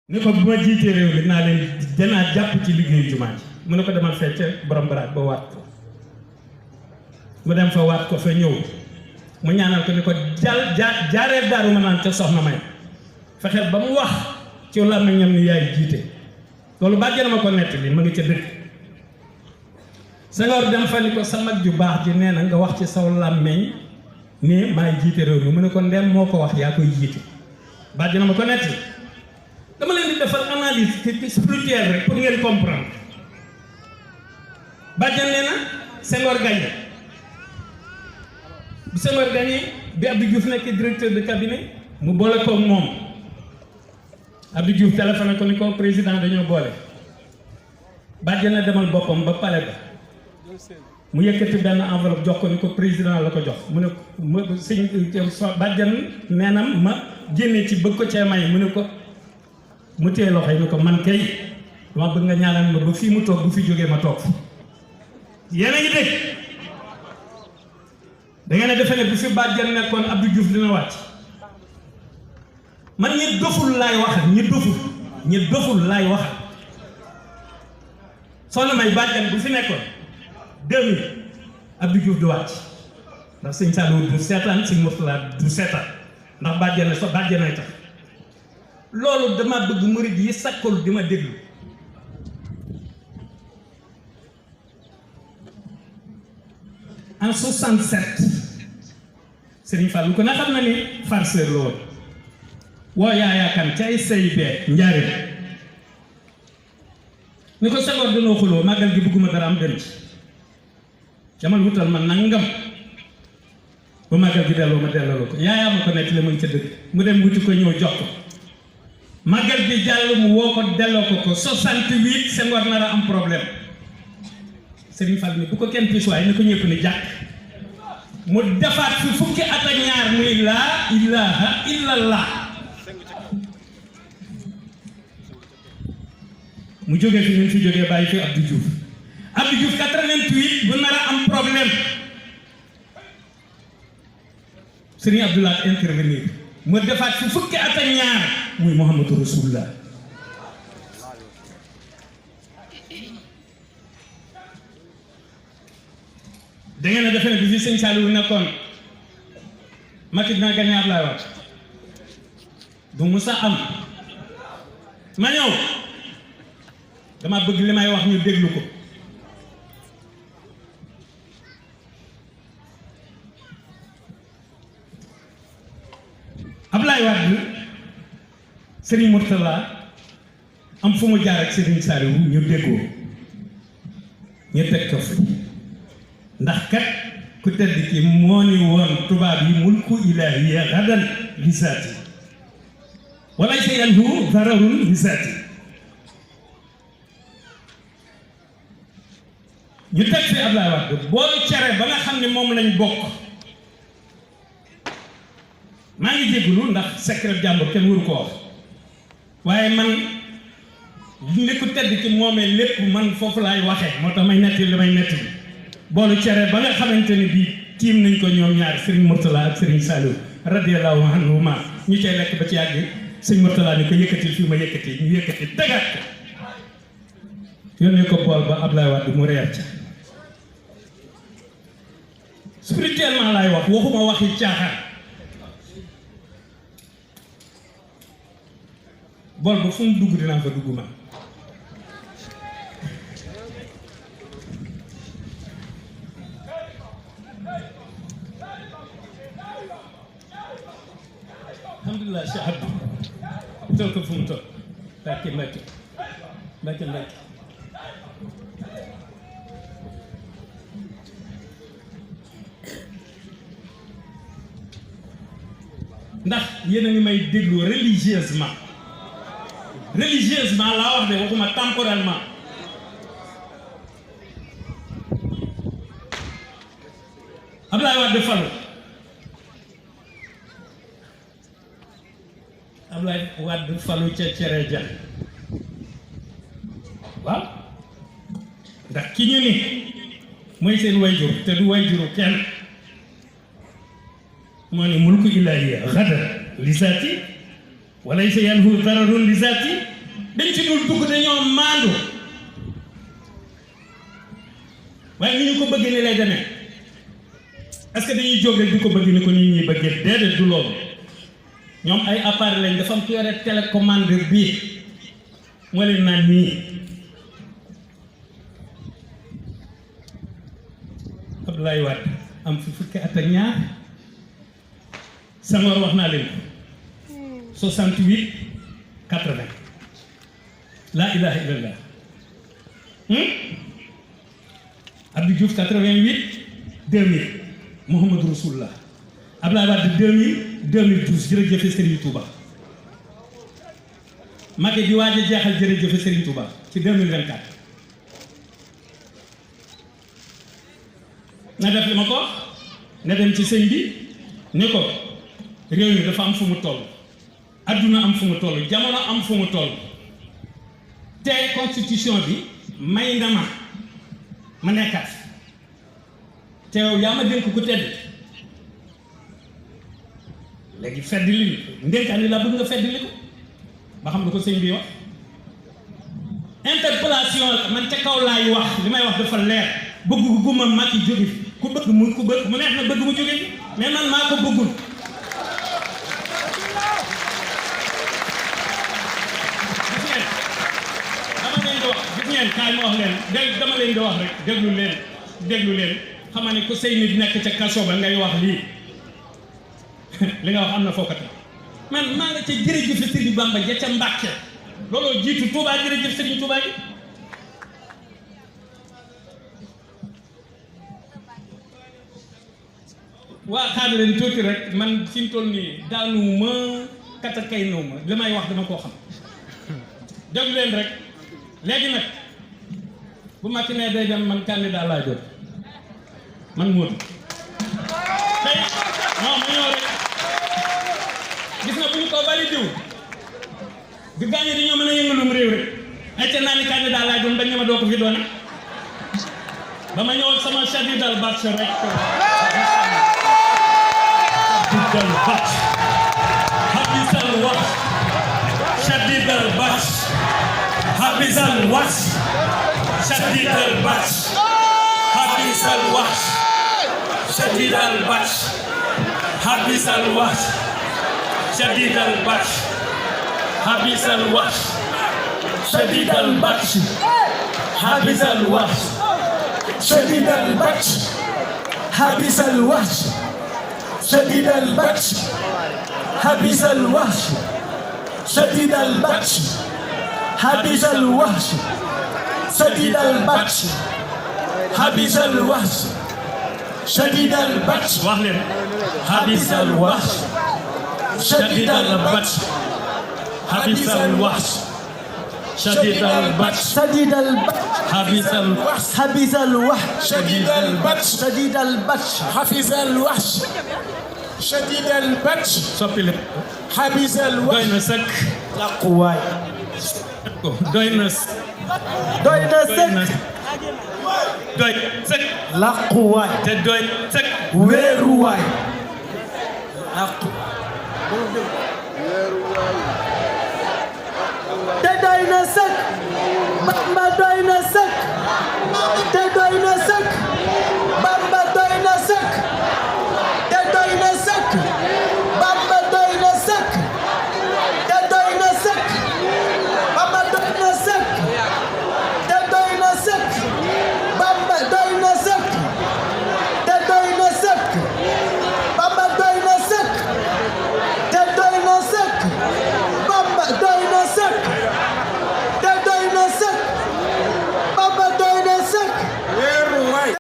ni ko bu ma jiitee réew mi naa leen danaa jàpp ci liggéeyu jumaa ji mu ne ko demal fecc borom baraat ba waat ko mu dem fa waat ko fa ñëw mu ñaanal ko ni ko jaaree daaru ma naan ca soxna may fexeel ba mu wax ci làmmiñam ni yaay jiite loolu bàjjana ma ko nettali ma ngi ca dëkk Senghor dem fa ni ko sa mag ju baax ji nee na nga wax ci saw làmmiñ ni maay jiite réew mi mu ne ko ndem moo ko wax yaa koy jiite bàjjana ma ko nettali dama leen di defal analyse spirituelle rek pour ngeen comprendre bàjjan nee na Senghor gagné bi Senghor gagné bi Abdou Diouf nekk directeur de cabinet mu boole ko moom Abdou Diouf téléphoné ko ni ko président dañoo boole bàjjan na demal boppam ba palais ba mu yëkkati benn enveloppe jox ko ni ko président la ko jox mu ne ko sëñ bàjjan nee na ma génne ci bëgg ko cee may mu ne ko mu téye loxo yi ni ko man kay dama bëgg nga ñaanal ma ba fii mu toog bu fi jógee ma toog yéen a ngi dégg da ngeen a defe ne bu fi bàjjan nekkoon Abdou Diouf dina wàcc man ñi doful laay waxal ñi doful laay waxal soxna may bàjjan bu fi nekkoon 2000 Abdou Diouf du wàcc ndax sëñ Saliou du seetaan sëñ Mourtala du seetaan ndax bàjjan so bàjjanay tax loolu dama bëgg murid yi sakkul di ma déglu en 67 Serigne Fallou ko na xam na ni farceur la woon woo yaayaakan ca ay CIB njaarim ni ko Senghor danoo xuloo màggal gi bëgguma dara am dem ci jamal wutal ma nangam ba màggal gi delloo ma delloo ko yaayaa ma ko nekk la mu ca dëgg mu dem wuti ko ñëw jox ko màggal bi jàll mu woo ko delloo ko 68 Senghor nar a am problème Serigne Fall ni bu ko kenn piis waaye ni ko ñëpp ni jàkk mu defaat fi fukki at ak ñaar muy laa ilaha illallah mu jógee fi ñu fi jógee bàyyi fi Abdou Diouf 88 bu nar a am problème Serigne Abdoulaye intervenir mu defaat fi fukki at ak ñaar muy Muhammadu Rasulullah da ngeen a defe ne bi fi sëñ Saliou nekkoon Macky dina gagné Ablaye Wade du musa am ma ñëw dama bëgg li may wax ñu déglu ko Ablaye Wade Serigne Mourtala am fu mu jaar ak Serigne Saliou ñu déggoo ñu teg ko fi ndax kat ku tedd ki moo ni woon tubaab yi mulku ilaahi gadan li zaati wala sa yanhu dararun li zaati ñu teg fi Ablaye Wade boolu cere ba nga xam ne moom lañ bokk maa ngi jégalu ndax secret jàmbur kenn waru ko wax waaye man li ku tedd ki moomee lépp man foofu laay waxee moo tax may netti li may netti boolu cere ba nga xamante ni bii tiim nañ ko ñoom ñaar Serigne Mourtala ak Serigne Saliou radiyallahu anhuma ñu cay lekk ba ci yàgg sëñ Mourtala ni ko yëkkatil fii ma yëkkati ñu yëkkati tegaat ko yónnee ko bool ba Ablaye Wade mu reer ca spirituellement laay wax waxuma waxi caaxaan bool ba fu mu dugg dinaa fa dugg man alhamdulilah Cheikh Abdou toog ko fu mu toog mbàkke ndax yéen a ngi may déglu religieusement laa wax de waxuma temporellement Ablaye Wade falu Ablaye Wade falu ca cere ja waaw ndax ki ñu ni mooy seen wayjur te du wayjuru kenn moo ni mulku ilaahi gadan li zaati walaysa yanhu dararun li zaati dañ ci dul dugg dañoo maandu waaye ni ñu ko bëggee ni lay demee est-ce que dañuy jóg rek du ko bëgg ni ko nit ñi bëggee déedéet du loolu ñoom ay appareil lañ dafa am ku yore télécommande bii moo leen naan nii Abdoulaye Wade am fi fukki at ak ñaar Senghor wax naa leen 68 80 la ilaha illallah Abdou Diouf 88 2000 Mouhamadou Rasulullah Abdoulaye Wade 2000 2012 jërëjëf Serigne Touba Macky di waaj a jeexal jërëjëf Serigne Touba ci 2024 na def li ma ko na dem ci sëñ bi ni ko réew mi dafa am fu mu toll adduna am fu mu toll jamono am fu mu toll te constitution bi may na ma nekkat te yow yaa ma dénk ku tedd léegi fedd li ndénkaan li la bëgg nga fedd li ko ba xam ne ko sëñ bi wax interpellation man ca kaw laay wax li may wax dafa leer bëgg guma Macky jóge fi ku bëgg mu neex na bëgg mu jóge fi mais man maa ko bëggul gis ngeen kaay ma wax leen dama leen di wax rek déglu leen xam ne ku say nit nekk ca kaso ba ngay wax lii li nga wax am na foo ko teg man maa nga ca jërëjëf Serigne Bamba ja ca Mbàkke looloo jiitu Touba jërëjëf Serigne Touba gi waa xaaral leen tuuti rek man fi mu toll nii daanu ma katakay naw ma li may wax dama koo xam déglu leen rek léegi nag bu Macky ne day dem man candidat laa jot man Modou tey non ma ñëw rek gis nga bu ñu ko bari diw di gaañe di ñoo mën a yëngalum réew rek ay ca naa ni candidat laa doon bañ ne ma doo ko fi doone ba ma ñëw sama Chadidal Batch rek Chadidal Batch Habisal Watch Chadidal Batch Habisal Watch Chadidal Batch Habisal Watch Chadidal Batch Habisal Watch Chadidal Batch Habisal Watch Chadidal Batch Habisal Watch Chadidal Batch Habisal Watch Chadidal Batch Habisal Watch Chadidal Batch Habisal Watch Chadidal Batch Habisal Watch Chadidal Batch wax leen Habisal Watch Chadidal Batch Habisal Watch Chadidal Batch Chadidal Batch Habisal Watch Habisal Watch Chadidal Batch Chadidal Batch Habisal Watch Chadidal Batch soppile Habisal Watch doy na sëkk laquwaay doy na sëkk laquwaay te doy sëkk weeruwaay laqu te doy na sëkk Bamba